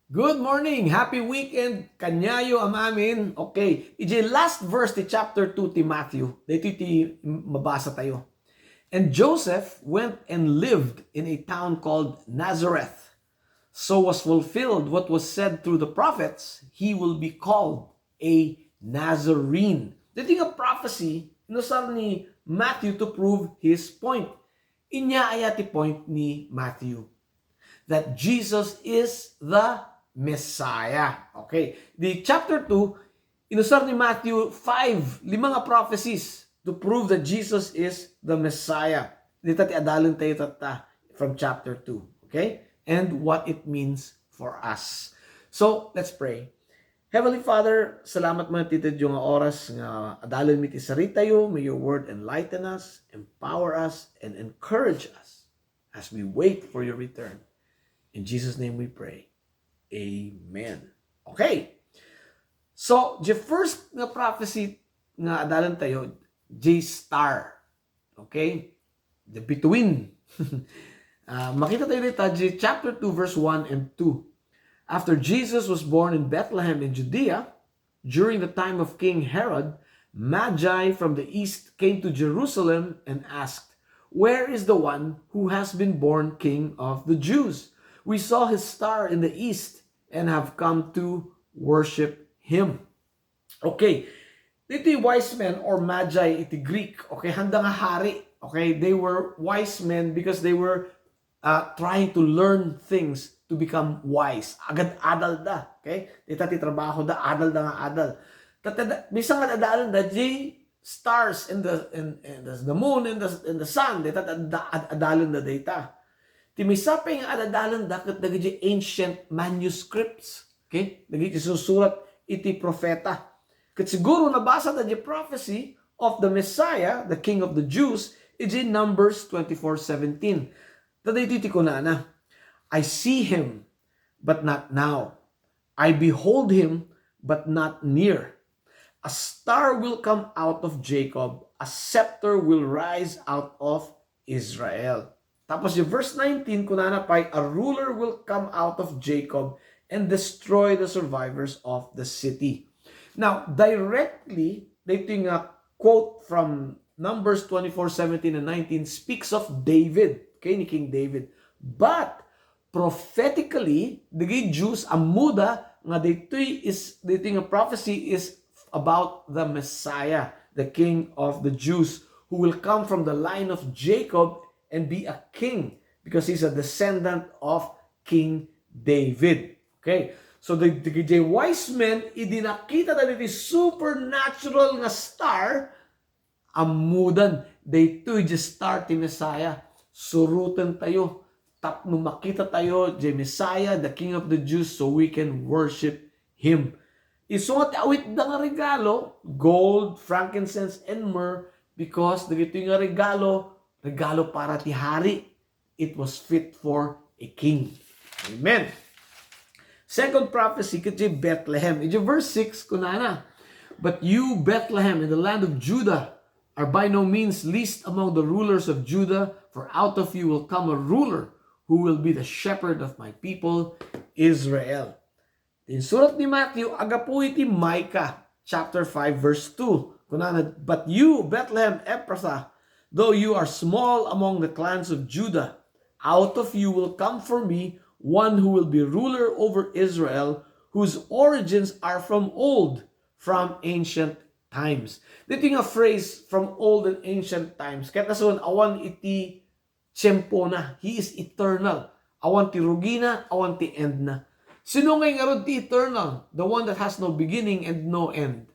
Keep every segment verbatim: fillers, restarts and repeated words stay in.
Good morning! Happy weekend kaniayo, amin. Okay, iti last verse ti chapter two ti Matthew, daytoy ti mabasa tayo. "And Joseph went and lived in a town called Nazareth. So was fulfilled what was said through the prophets, 'He will be called a Nazarene.'" Daytoy nga prophecy, inusar ni Matthew to prove his point. Inya aya ti point ni Matthew? That Jesus is the Messiah. Okay. Di chapter two, inusar ni Matthew five, lima nga prophecies to prove that Jesus is the Messiah. Dita ti adalen tayo tatta from chapter two. Okay? And what it means for us. So, let's pray. Heavenly Father, salamat man iti nga oras nga adalen mi ti saritayo. May your word enlighten us, empower us, and encourage us as we wait for your return. In Jesus' name we pray. Amen. Okay. So, the first nga prophecy nga adalen tayo, the star. Okay? The between. Ah, makita tayo dita, the chapter two, verse one and two. "After Jesus was born in Bethlehem in Judea, during the time of King Herod, Magi from the east came to Jerusalem and asked, 'Where is the one who has been born King of the Jews? We saw his star in the east and have come to worship him.'" Okay. Ditoy wise men or magi iti Greek, okay, haanda nga hari, okay, they were wise men because they were uh, trying to learn things to become wise. Agad-adal da, okay? Dita ti trabaho da, adal da nga adal. Tatta, bisan nga adalen da, the stars and the, and, and the, the moon and the, and the sun, dita ad-, ad-, adalen da dita. Ti maysa pay nga adalen da ket dagiti ancient manuscripts, okay? Dagiti susurat iti profeta. Ket siguro nabasa da di prophecy of the Messiah, the King of the Jews, iti Numbers twenty-four seventeen. Ta daytoy ti kunana, "I see him, but not now. I behold him, but not near. A star will come out of Jacob, a scepter will rise out of Israel." Tapos yung verse nineteen, kunana pay, "A ruler will come out of Jacob and destroy the survivors of the city." Now, directly, dito nga quote from Numbers twenty-four seventeen and nineteen speaks of David, okay, ni King David. But prophetically, dagiti Jews, ammoda nga ditoy is, ditoy nga prophecy is about the Messiah, the King of the Jews, who will come from the line of Jacob and be a king because he's a descendant of King David. Okay? So, the, the, the wise men, idi nakita da ditoy supernatural nga star, ammodan, daytoy diay star ti Messiah. Suroten tayo tapno makita tayo diay Messiah, the King of the Jews, so we can worship Him. Isu nga ti awitda nga regalo, gold, frankincense, and myrrh, because dagitoy nga regalo, regalo para ti hari. It was fit for a king. Amen. Second prophecy, ket diay Bethlehem. Iti verse six, kunana, "But you, Bethlehem, in the land of Judah, are by no means least among the rulers of Judah, for out of you will come a ruler who will be the shepherd of my people Israel." Insurat ni Matthew, agapu iti Micah chapter five, verse two. Kunana, "But you, Bethlehem Ephrathah, though you are small among the clans of Judah, out of you will come for me one who will be ruler over Israel, whose origins are from old, from ancient times." Dito nga phrase, "from old and ancient times," ket nasun, awan iti tiempona. He is eternal. Awan ti rugina, awan ti endna. Sino ngay ngarud ti eternal? The one that has no beginning and no end.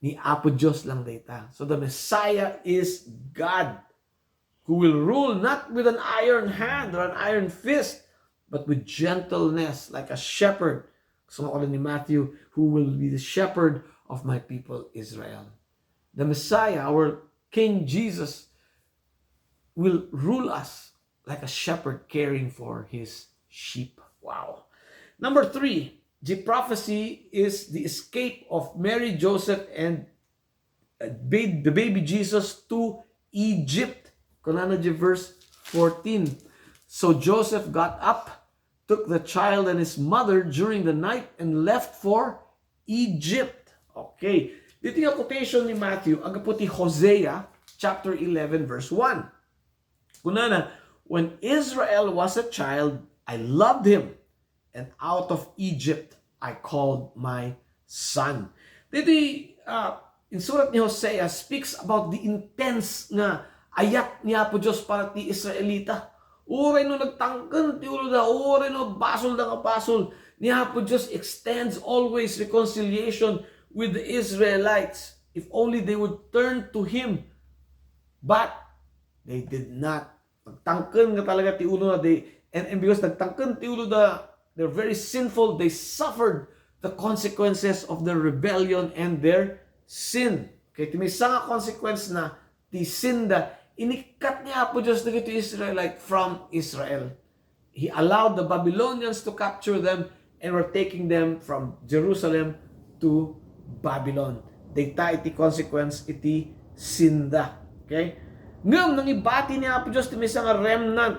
Ni Apo Dios lang dayta. So the Messiah is God, who will rule not with an iron hand or an iron fist, but with gentleness, like a shepherd. So, ni Matthew, "Who will be the shepherd of my people Israel." The Messiah, our King Jesus, will rule us like a shepherd caring for his sheep. Wow. Number three, the prophecy is the escape of Mary, Joseph, and, uh, ba-, the baby Jesus to Egypt. Kunana di verse fourteen. "So Joseph got up, took the child and his mother during the night and left for Egypt. Okay. Dito nga quotation ni Matthew, agapu ti Hosea chapter eleven, verse one. Kunana, "When Israel was a child, I loved him, and out of Egypt I called my son." Ditoy, ah, insurat ni Hosea speaks about the intense nga ayat ni Apo Dios para ti Israelita. Uray no nagtangken ti uloda, uray no basolda nga basol, ni Apo Dios extends always reconciliation with the Israelites if only they would turn to Him. But they did not. Nagtangken nga talaga ti ulo na, they, and, and because nagtangken ti ulo da, they're very sinful, they suffered the consequences of their rebellion and their sin. Okay, ti maysa nga consequence na ti sin da, inikkat ni Apo Dios dagiti Israelite from Israel. He allowed the Babylonians to capture them and were taking them from Jerusalem to Babylon. Dayta iti consequence iti sin da. Okay? Ngem nangibati ni Apo Dios ti maysa nga remnant.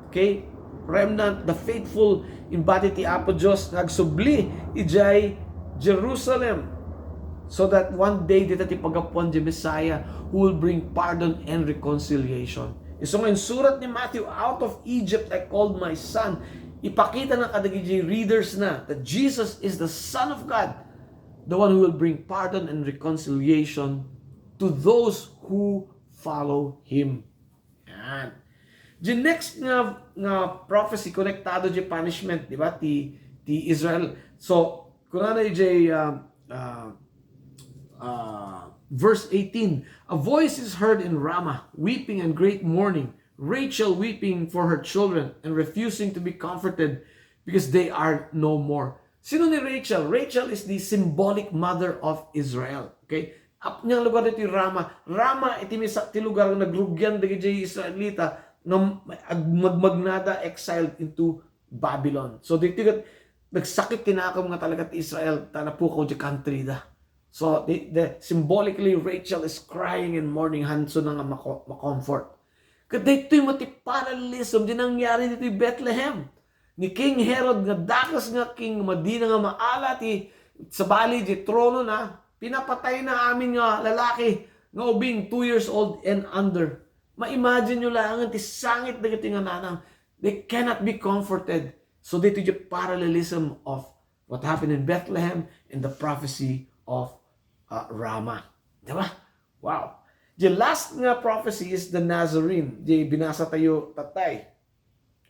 Okay? Remnant, the faithful, imbati ti Apo Dios nga agsubli idiay Jerusalem, so that one day dita ti pagapuan ti Messiah who will bring pardon and reconciliation. Isu nga insurat ni Matthew, "Out of Egypt I called my son." Ipakita na kadagiti readers na that Jesus is the Son of God, the one who will bring pardon and reconciliation to those who follow Him. Yan. The next nga, nga prophecy, konektado ti punishment, di ba? Ti, ti Israel. So, kunana iti, um, uh, uh, verse eighteen, "A voice is heard in Ramah, weeping and great mourning, Rachel weeping for her children and refusing to be comforted because they are no more." Sino ni Rachel? Rachel is the symbolic mother of Israel. Okay? Ap-, nia nga lugar iti Rama. Rama iti maysa ti lugar nga nagrugian dagiti Israelita nga ag-, magmagnada, exiled into Babylon. So, dito ket nagsakit ti nakem nga talaga ti Israel, ta napukaw ti country da. So, the, the, symbolically, Rachel is crying and mourning, hanso na nga mako-, makomfort. Ket daytoy met ti parallelism ti nangyari ditoy Bethlehem. Ni King Herod nga dakes nga king, madina nga maala ti sabali ti trono na, pinapatayna amin nga lalaki nga ubing two years old and under. Ma-imagine nyo laeng ti sangit dagiti nga nanang. They cannot be comforted. So daytoy ti parallelism of what happened in Bethlehem and the prophecy of, uh, Ramah. Di ba? Wow. The last nga prophecy is the Nazarene. Di binasa tayo tatay.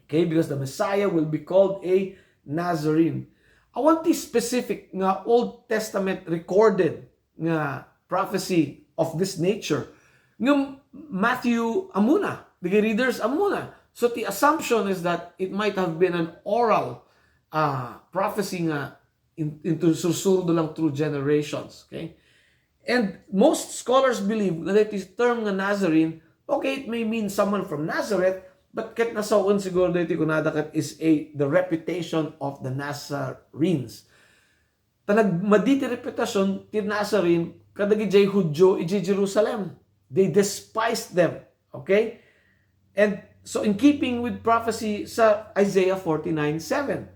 Okay, because the Messiah will be called a Nazarene. Awan ti specific nga Old Testament recorded nga prophecy of this nature nga Matthew ammona, the readers ammona. So the assumption is that it might have been an oral, uh, prophecy nga in-, into sursuro lang through generations. Okay? And most scholars believe nga daytoy term nga Nazarene, okay, it may mean someone from Nazareth, but ket nasawen siguro daytoy kunada ket is a, the reputation of the Nazarenes. Ta nagmadi ti reputasyon ti Nazarene kadagiti Judio iti Jerusalem. They despised them. Okay? And so in keeping with prophecy sa Isaiah forty-nine seven,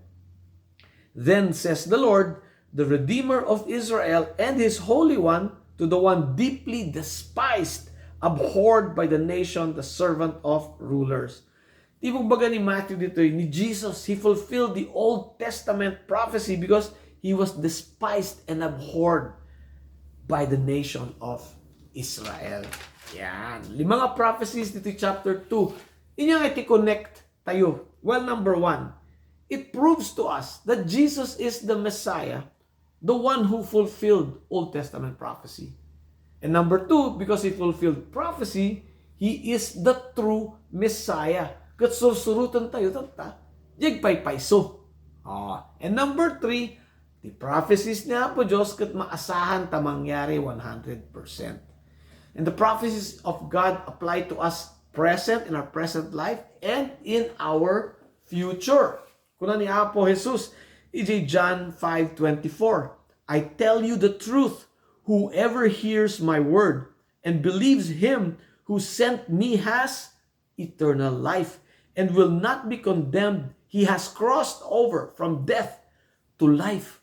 "Then says the Lord, the Redeemer of Israel, and his Holy One, to the one deeply despised, abhorred by the nation, the servant of rulers." Ti ibagbaga ni Matthew ditoy, ni Jesus, he fulfilled the Old Testament prophecy because he was despised and abhorred by the nation of Israel. Yan. Lima nga prophecies dito chapter two. Inya nga iti connect tayo. Well, number one, it proves to us that Jesus is the Messiah, the one who fulfilled Old Testament prophecy. And number two, because he fulfilled prophecy, he is the true Messiah. Ket sursuroten tayo, tatta, di agpaypayso. Ah, and number three, the prophecies ni Apo Dios ket maasahan ta mangyari one hundred percent. And the prophecies of God apply to us present, in our present life, and in our future. Kuna ni Apo Jesus iti John five twenty-four, "I tell you the truth, whoever hears my word and believes him who sent me has eternal life and will not be condemned. He has crossed over from death to life.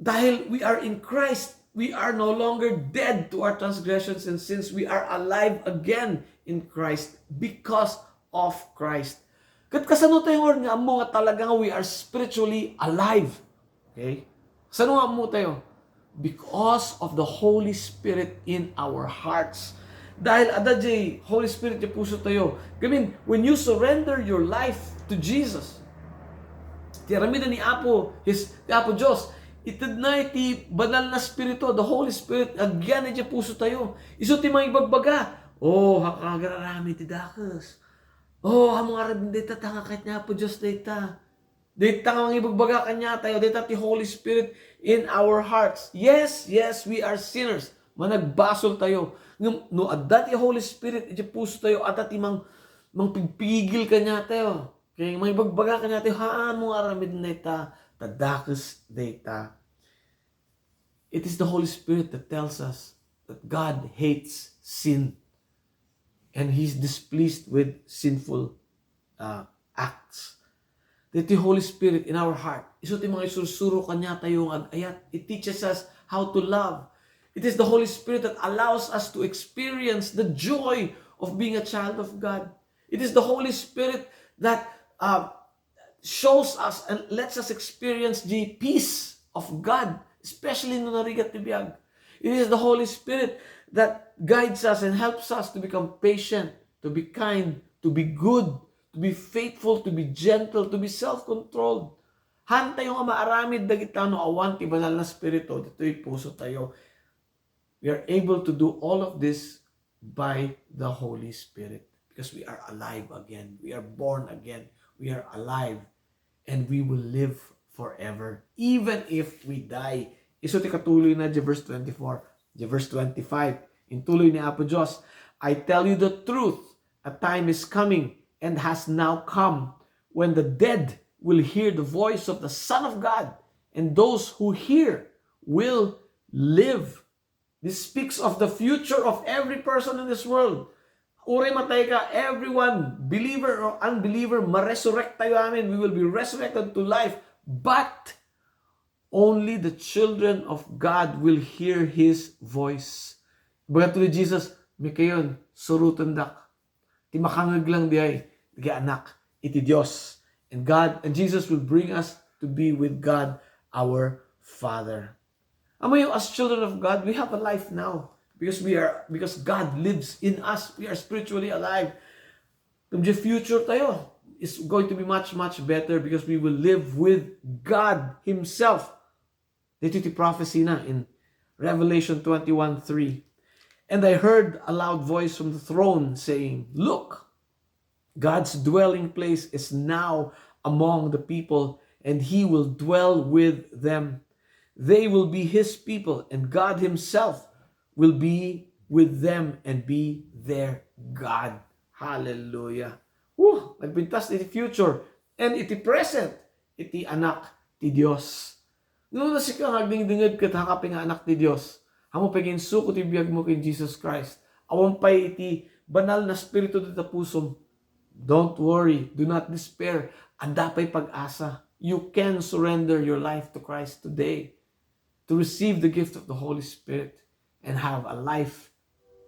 Dahil we are in Christ, we are no longer dead to our transgressions and sins. We are alive again in Christ because of Christ. Ket kasano tayo nga ammo nga talaga nga we are spiritually alive? Okay? Kasano nga ammo tayo? Because of the Holy Spirit in our hearts. Dahil adda jay Holy Spirit ti puso tayo. I mean, when you surrender your life to Jesus, ti aramiden ni Apo, his, ti Apo Dios, itedna ti Banal nga Espiritu, the Holy Spirit, agyan iti puso tayo. Isu ti mangibagbaga, "Oh, agraramid ti dakes. Oh, ammom ngarud dayta, ta nga ket ni Apo Dios dayta." Dayta nga mangibagbaga kaniatayo, dayta ti Holy Spirit in our hearts. Yes, yes, we are sinners. Managbasol tayo. Ngem no adda ti Holy Spirit iti puso tayo, adda ti mang-, mangpigpigil kaniatayo. Okay, mangibagbaga kaniatayo, "Haan mo nga aramiden dayta, ta dakes dayta." It is the Holy Spirit that tells us that God hates sin and He's displeased with sinful, uh, acts. That the Holy Spirit in our heart, isu ti mangisursuro kaniatayo nga ag-ayat. It teaches us how to love. It is the Holy Spirit that allows us to experience the joy of being a child of God. It is the Holy Spirit that, uh, shows us and lets us experience the peace of God, especially no narigat ti biag. It is the Holy Spirit that guides us and helps us to become patient, to be kind, to be good, to be faithful, to be gentle, to be self-controlled. Haantayo nga maaramid dagita no awan ti Banal nga Espiritu ditoy puso tayo. We are able to do all of this by the Holy Spirit because we are alive again. We are born again. We are alive and we will live forever, even if we die. Isu ti katuloy na di verse twenty-four, di verse twenty-five. Intuloy ni Apo Dios, "I tell you the truth, a time is coming and has now come when the dead will hear the voice of the Son of God, and those who hear will live." This speaks of the future of every person in this world. Uray matay ka, everyone, believer or unbeliever, ma-resurrect tayo amin. We will be resurrected to life. But only the children of God will hear His voice. Ibaga to ni Jesus, "Mikayon, surotendak." Ti makangngeg lang diay, dagiti anak iti Dios. And God, and Jesus will bring us to be with God our Father. Ammoyo, as children of God, we have a life now because we are, because God lives in us. We are spiritually alive. Ngem di future tayo is going to be much, much better because we will live with God Himself. Ditoy ti prophecy na in Revelation twenty-one three. "And I heard a loud voice from the throne saying, 'Look, God's dwelling place is now among the people, and He will dwell with them. They will be His people, and God Himself will be with them and be their God.'" Hallelujah. Woo! Nagpintas iti future and iti present iti Anak ti Dios. No, no sika nga agdingdinged ket haanka pay nga anak ti Dios, ammom pay nga insuko ti biagmo ken Jesus Christ, awan pay iti Banal nga Espiritu dita pusom, don't worry, do not despair. Adda pay pag-asa. You can surrender your life to Christ today to receive the gift of the Holy Spirit and have a life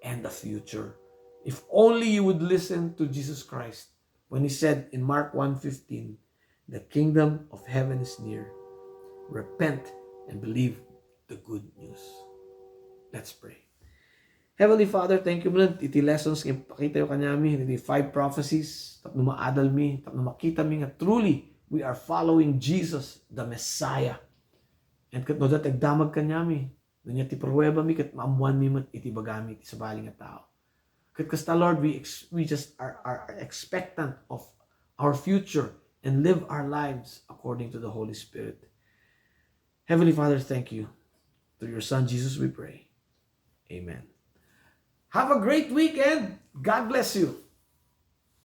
and a future. If only you would listen to Jesus Christ when He said in Mark one fifteen, "The kingdom of heaven is near. Repent and believe the good news." Let's pray. Heavenly Father, thank you man iti lessons nga ipakitayo kaniami, iti five prophecies, tapno maadalmi, tapno makitami nga truly we are following Jesus, the Messiah. And ket no adda ti agdamag kaniami, no ania ti pruebami, ket maammoanmi met iti ibagami iti sabali nga tao. Ket kasta, Lord, we ex-, we just are, are, are expectant of our future and live our lives according to the Holy Spirit. Heavenly Father, thank you. Through your Son, Jesus, we pray. Amen. Have a great weekend. God bless you.